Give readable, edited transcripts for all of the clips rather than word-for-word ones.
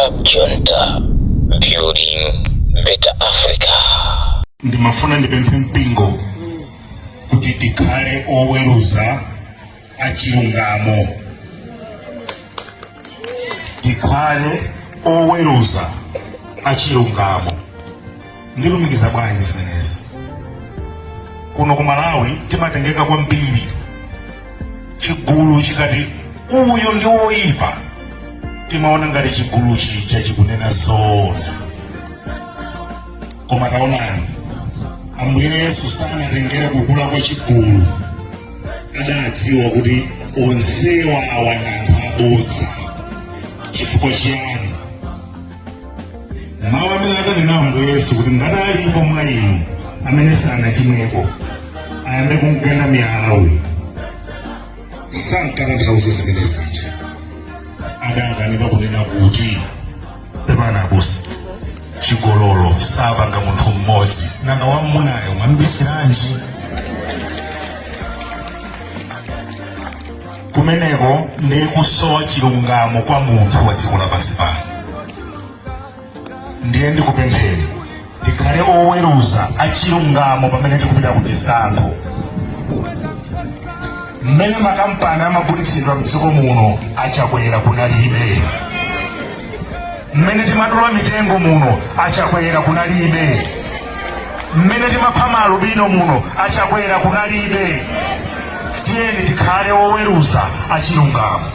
Club Junta, building better Africa. Ndimafuna ndipemphe mpingo kuti tikhale oweruza achilungamo, tikhale oweruza achilungamo. Ndilumikiza bwanji zimenezi? Kuno ku Malawi timatengeka kwambiri. Chigulu chikati uyu ndi woyipa, timaona ngati chigulu chija chikunena zoona. Koma taonani, Ambuye Yesu sanatengere kukula kwa chigulu. Adadziwa kuti onsewa awa ndi anthu abodza. Chifukwa chiyani? Mawu amene adanena Ambuye Yesu kuti, "Ngati alipo mwa inu amene sanachimweko, ayambe kumgenda miyala uyu," sankatanthauza zimene zija. Adakanika kunena kuti, "Pepani abusa, chigololo sapanga munthu mmodzi, nanga wammunayo mwambisiranji?" Kumeneko ndi kusowa chilungamo kwa munthu wa dziko lapansi pano. Ndiye ndikupempheni, tikhale oweruza achilungamo pamene tikupita ku chisankho. Mmene makampani amagulitsidwa mdziko muno, aChakwera kunalibe. Mmene timadula mitengo muno, aChakwera kunalibe. Mmene timapha maalubino muno, aChakwera kunalibe. Tiyeni tikhale oweruza achilungamo.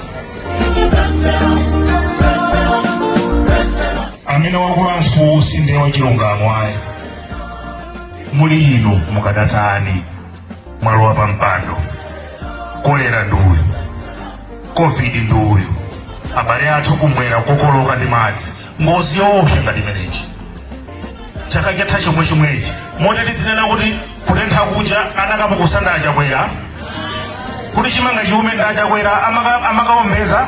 Amene wakula mfuwu si ndiye wachilungamo ayi. Muli inu mukadatani mwalowa pa mpando? Kolera ndi uyu, COVID ndi uyu, abale athu kumwera kukokoloka ndi madzi, ngozi yoopsa ngati imeneyi chaka chatha chomwe chomwechi, moti tidzinena kuti kutentha kuja anakapukusa ndi aChakwera, kuti chimanga chiume ndi aChakwera amakaombeza?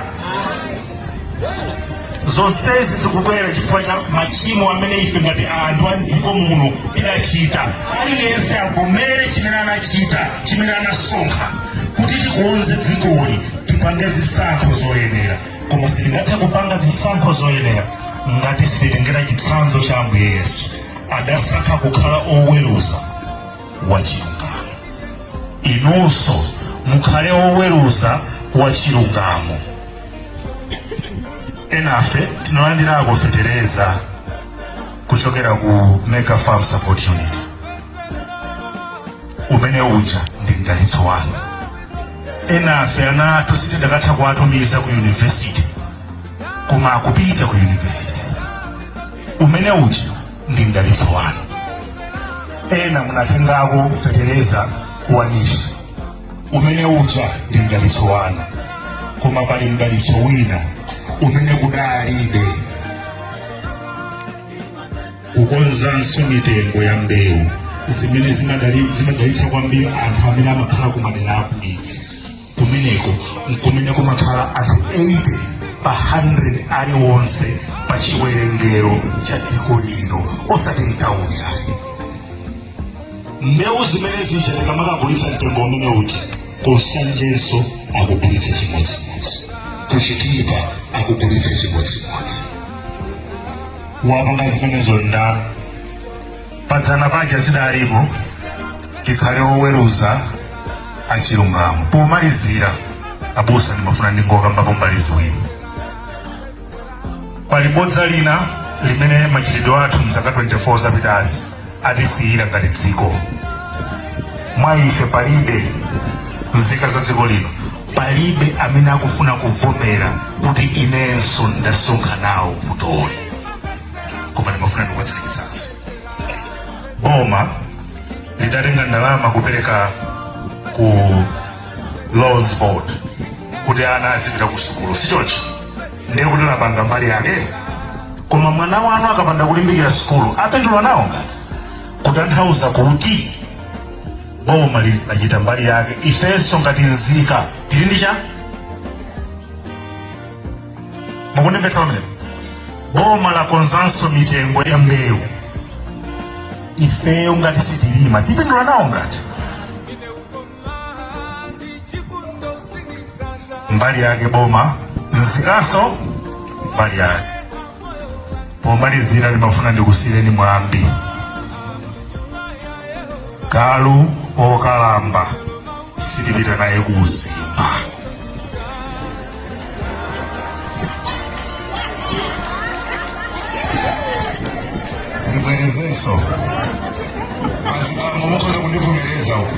Zonsezi zikubwera chifukwa cha machimo amene ife ngati anthu a mdziko muno tidachita. Aliyense avomere chimene anachita, chimene anasonkha, kuti tikonze dzikoli, tipange zisankho zoyenera. Koma sitingathe kupanga zisankho zoyenera ngati sititengera chitsanzo cha Ambuye Yesu. Adasankha kukhala oweruza wachilungamo. Inunso mukhale oweruza wachilungamo. Enafe tinalandirako fetereza kuchokera ku Mega Farm Support Unit. Umene uja ndi mdalitso wanu. Enafe ana athu sitidakatha kuwatumiza ku university, koma akupita ku university. Umene uja ndi mdalitso wanu. Ena munatengako fetereza wa NEEF. Umene uja ndi mdalitso wanu. Koma pali mdalitso wina umene kudalibe: kukonzanso mitengo ya mbewu zimene zimadalitsa kwambiri anthu amene amakhala ku madera akumidzi. Kumeneko nkumene kumakhala anthu 80 pa 100 aliwonse pa chiwerengero cha dziko lino, osati mtawuni ayi. Mbewu zimene zija tikamakagulitsa mtengo umene uja, ku Nsanjenso akugulitsa chimodzimodzi, ku Chitipa akugulitsa chimodzimodzi. Wapanga zimenezo ndani? Padzana paja zidalipo. Tikhale oweruza achilungamo. Pomalizira, abusa, ndimafuna ndingokambapo mbali ziwiri. Pali bodza lina limene machitidwe athu mzaka 24 zapitazi atisiyira ngati dziko. Mwa ife palibe, nzika za dziko lino, palibe amene akufuna kuvomera kuti inenso ndasonkha nawo vutoli. Koma ndimafuna ndikupatseni chitsanzo. Boma lidatenga ndalama kupereka ku Loans Board kuti ana azipita ku sukulu, si choncho? Ndiye kuti lapanga mbali yake. Koma mwana wanu akapanda kulimbikira sukulu, apindula nawo ngati? Kutanthauza kuti boma lachita mbali yake, ifenso ngati nzika tili ndi cha. Mukundimvetsa pamenepo? Boma lakonzanso mitengo ya mbewu. Ifeyo ngati sitilima, tipindula nawo ngati? Mbali yake boma, nzikanso mbali yake. Pomalizira ndimafuna ndikusiyireni mwambi. Galu okalamba sitipita naye ku uzimba. Ndibwerezenso, azibambo mukhoza kundivomereza uku.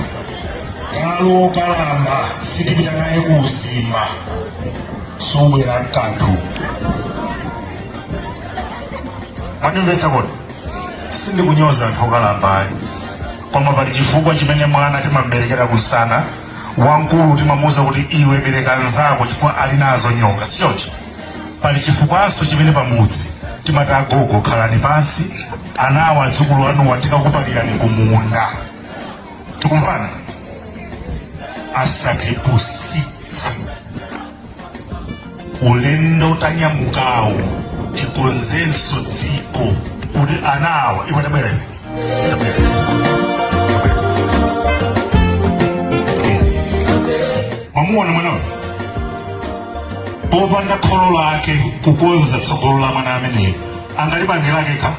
Galu okalamba sitipita naye ku uzimba, subwera mkanthu. Mwandimvetsa kodi? Sindikunyoza anthu okalamba ayi, koma pali chifukwa chimene mwana timamberekera kusana, wamkulu timamuuza kuti iwe bereka nzako chifukwa ali nazo nyonga, si choncho? Pali chifukwanso chimene pamudzi timati agogo khalani pansi, anawa adzukulu anuwa tikakupalirani kumunda. Tikumvana? Asatipusitse. Ulendo tanyamukawo tikonzenso dziko kuti anawa. Iwe tabwera, iwe tabwera, tabwera. Mwamuona mwanawe popanda kholo lake kukonza tsogolo la mwana ameneyo angalipange lake ka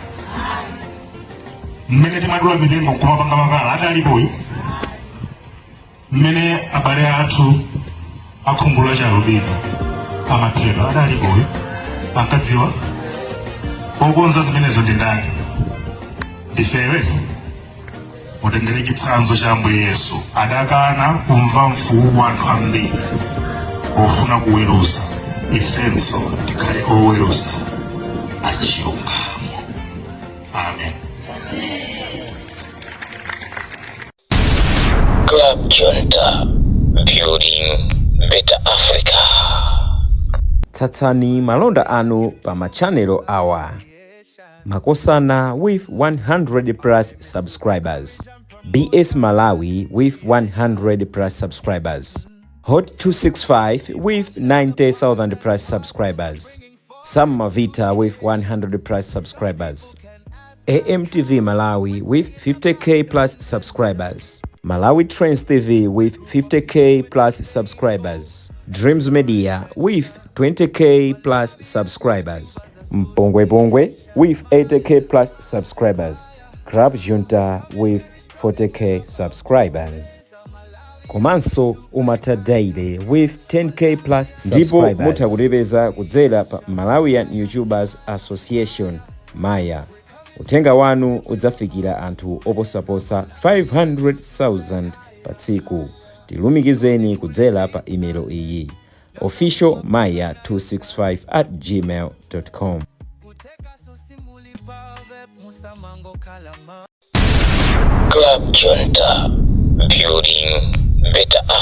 mmene timadula mitengo nkumapanga makala adalipo uyu? Mmene abale athu akhungu la chialubino amaphedwa adalipo uyu? Ankadziwa? Okonza zimenezo ndi ndani? Ndifewe. Mutengere chitsanzo cha Ambuye Yesu, adakana kumva mfuwu wa anthu ambiri ofuna kuweruza. Ifenso tikhale oweruza achilungamo. Amen. Club Junta, building better Africa. Tsatsani malonda anu pa machanelo awa: Makosana with 100 plus subscribers, BS Malawi with 100 plus subscribers, Hot 265 with 90,000 plus subscribers, Sam Mavita with 100 plus subscribers, AMTV Malawi with 50K plus subscribers, Malawi Trends TV with 50K plus subscribers, Dreams Media with 20K plus subscribers, Mpongwe Pongwe with 80K plus subscribers, Club Junta with 40K subscribers. Komanso Umata Daily with 10K plus ndipo mutha kutipeza kudzera pa Malawian YouTubers Association, Maya. Uthenga wanu udzafikira anthu oposaposa 500,000 pa tsiku. Tilumikizeni kudzera pa imelo iyi: officialmaya265@gmail.com. Club Junta, building better Africa.